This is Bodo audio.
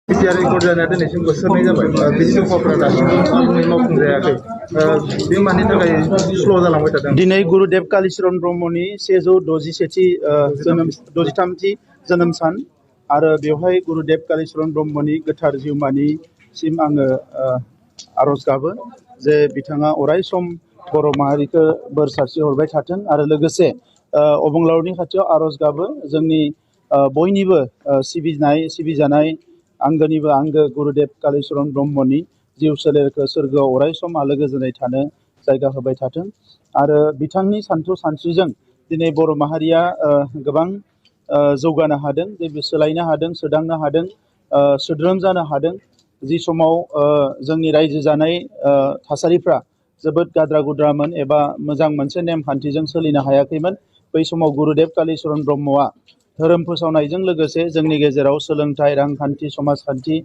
बिटिआर रेकर्ड जानाया दिनैसिम बोसोरनै जाबाय बिनि दफाफोरा दासिमबो आबुङै मावफुंजायाखै बे मानि थाखाय स्ल' जालांबाय थादों। दिनै गुरुदेव कालिचरण ब्रह्मनि 163थि जोनोम सान आरो बेवहाय गुरुदेव कालिचरण ब्रह्मनि गोथार जिउमानिसिम आङो आर'ज गाबो जे बिथाङा अराय सम बर' माहारिखौ बोर सारस्रि हरबाय थाथों आरो लोगोसे अबंलावरिनि खाथियाव आर'ज गाबो जोंनि बयनिबो सिबिजानाय आंगोनिबो आंगो गुरुदेव कालिचरण ब्रह्मनि जिउ सोलेरखौ सोरगोआव अराय सम आलो गोजोनै थानो जायगा होबाय थाथों आरो बिथांनि सानथौ सानस्रिजों दिनै बर' माहारिया गोबां जौगानो हादों, सोलायनो हादों, सोदांनो हादों, सोद्रोम जानो हादों। जि समाव जोंनि रायजो जानाय थासारिफ्रा जोबोद गाद्रा गुद्रामोन एबा मोजां मोनसे नेमखान्थिजों सोलिनो हायाखैमोन, बै समाव गुरुदेव कालिचरण ब्रह्मआ धोरोम फोसावनायजों लोगोसे जोंनि गेजेराव सोलोंथाइ, रांखान्थि, समाजखान्थि